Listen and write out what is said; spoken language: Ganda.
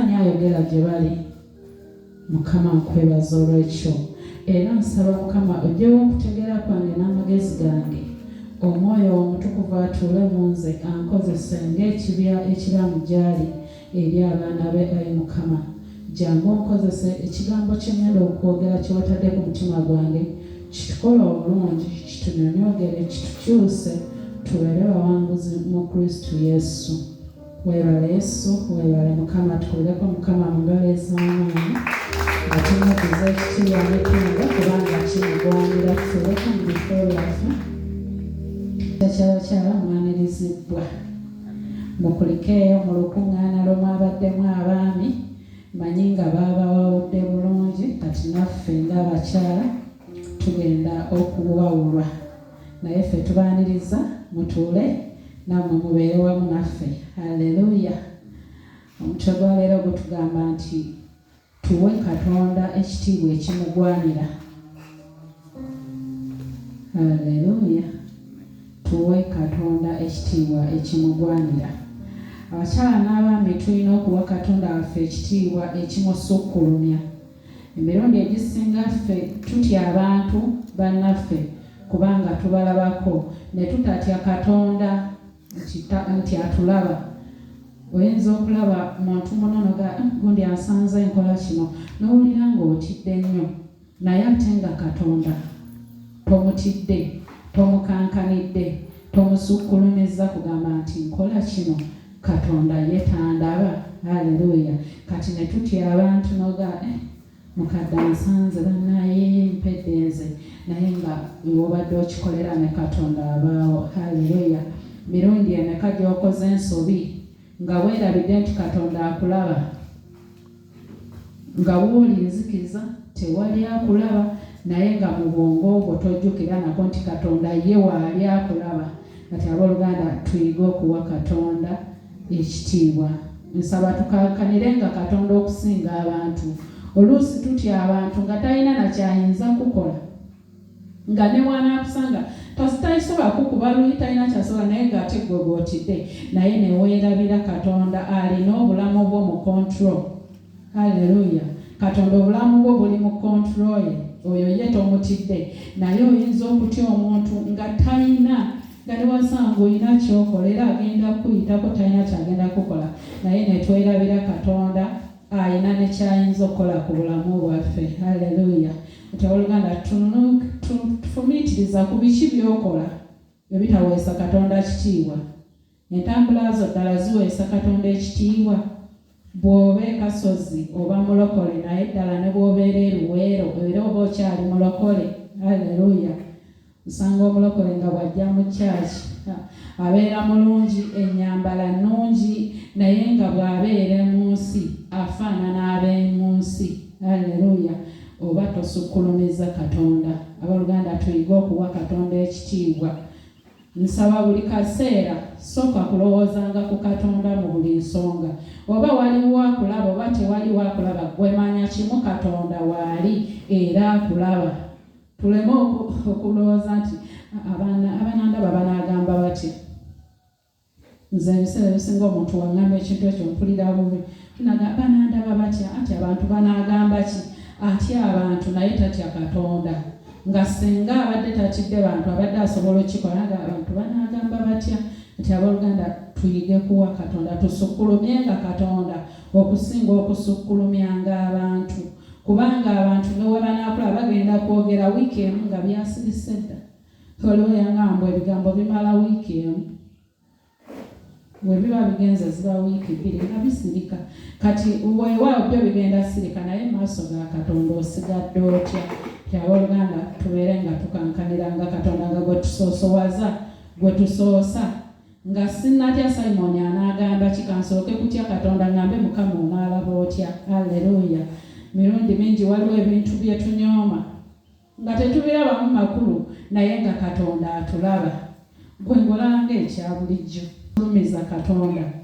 Ani ayogera gye bali? Mukama nkwebaza olw'ekyo era nsaba Mukama ojjewo okutegeera kwange n'amagezi gange, Omwoyo wo Omutukuvu atuule mu nze ankozese ng'ekibya ekiramu gy'ali eri abaana be. Ayi Mukama, jangu onkozese ekigambo kye ŋŋenda okwogera kye watadde ku mutima gwange kitukole obulungi, kitunyonyoogere, kitukyuse tubeere bawanguzi mu Kristo Yesu. Weebale Yesu, weebale Mukama. Tukubireko Mukama mu ngalo ez'amaanyi nga tumuddiza ekitiibwa n'ettendo kubanga kimugwanira. Tutuuleko mu bifo byaffe. Kyabakyala mwanirizibbwa. Mukulikeeyo mu lukuŋŋaana lwe mwabaddemu abaami, manyi nga baabawawudde bulungi, kati naffe ng'abakyala tugenda okuwawulwa. Naye ffe tubaaniriza mutuule nammwe mubeere wamu naffe. Haleluya! Omutwe gwa leero gutugamba nti tuwe Katonda ekitiibwa ekimugwanira. Haleluya! Tuwe Katonda ekitiibwa ekimugwanira. Abakyala n'abaami tulina okuwa Katonda waffe ekitiibwa ekimusukkulumya. Emirundi egisinga ffe tutya abantu bannaffe kubanga tubalabako ne tutatya Katonda nti atulaba. Oyinza okulaba muntu muno noga gundi ansanze nkola kino n'owulira ng'otidde nnyo naye ate nga Katonda tomutidde, tomukankanidde, tomusukkulumizza kugamba nti nkola kino Katonda ye tandaba. Haleluya! Kati ne tutya abantu noga mukadde ansanze bannaye mpedde nze, naye nga wobadde okikolera ne Katonda abaawo. Haleluya! Mirundi emeka gy'okoze ensobi nga weerabidde nti Katonda akulaba, nga wooli nzikiza tewali akulaba, naye nga mu bwongo obwo tojjukira nako nti Katonda ye waali akulaba. Kati abooluganda tuyige okuwa Katonda ekitiibwa. Nsaba tukankanire nga Katonda okusinga abantu. Oluusi tutya abantu nga talina na kyayinza kukola, nga ne bw'anaakusanga tasobola kukuba luyi, talina kyasobola, naye ng'ate ggwe gw'otidde, naye ne weerabira Katonda alina obulamu bwo mu control. Haleluya! Katonda obulamu bwo buli mu control ye, oyo ye tomutidde. Naye oyinza okutya omuntu nga talina, nga ne wasanga olina ky'okola era agenda kukuyitako, talina ky'agenda kukola, naye ne twerabira Katonda alina ne ky'ayinza okukola ku bulamu bwaffe. Haleluya! Nti abooluganda tufumiitiriza ku biki by'okola ebitaweesa Katonda kitiibwa. Entambula zo ddala ziweesa Katonda ekitiibwa? Bw'oba e Kasozi oba mulokole, naye ddala ne bw'obeera e Luweero era oba okyali mulokole. Haleluya! Osanga omulokole nga bw'ajja mu church abeera mulungi, ennyambala nnungi, naye nga bw'abeera mu nsi afaanana ab'emu nsi. Haleluya! Oba tosukkulumizza Katonda. Abooluganda tuyige okuwa Katonda ekitiibwa. Nsaba buli kaseera sooka kulowoozanga ku Katonda mu buli nsonga. Oba waliwo akulaba oba tewaliwo akulaba, ggwe manya kimu Katonda waali era akulaba. Tuleme okulowooza nti abanandaba banaagamba batya. Nze ebiseera ebisinga omuntu wangamba ekintu ekyo mpulira bubi. Banandaba batya, anti abantu banaagamba ki? Atya abantu naye tatya Katonda. Nga singa abadde tatidde bantu abadde asobola okukikola, nga abantu banaagamba batya. Nti abooluganda tuyige kuwa Katonda, tusukkulumyenga Katonda okusinga okusukkulumyanga abantu, kubanga abantu ne we banaakula bagenda kwogera wiiki emu nga byasirise dda. Waliwo yangamba ebigambo bimala wiiki emu, we biba bigenze ziba wiiki bbiri nga bisirika. Kati weewaawo byo bigenda sirika, naye mu maaso ga Katonda osigadde otya? Nti abooluganda tubeere nga tukankaniranga Katonda nga gwe tusoosowaza, gwe tusoosa. Nga sinnatya Simoni anaagamba ki, kansooke kutya Katonda ngambe Mukama onaalaba otya. Alleluya! Mirundi mingi waliwo ebintu bye tunyooma nga tetubirabamu makulu, naye nga Katonda atulaba. Ggwe ng'olaba ng'ekya bulijjo. Lumiza Katonda.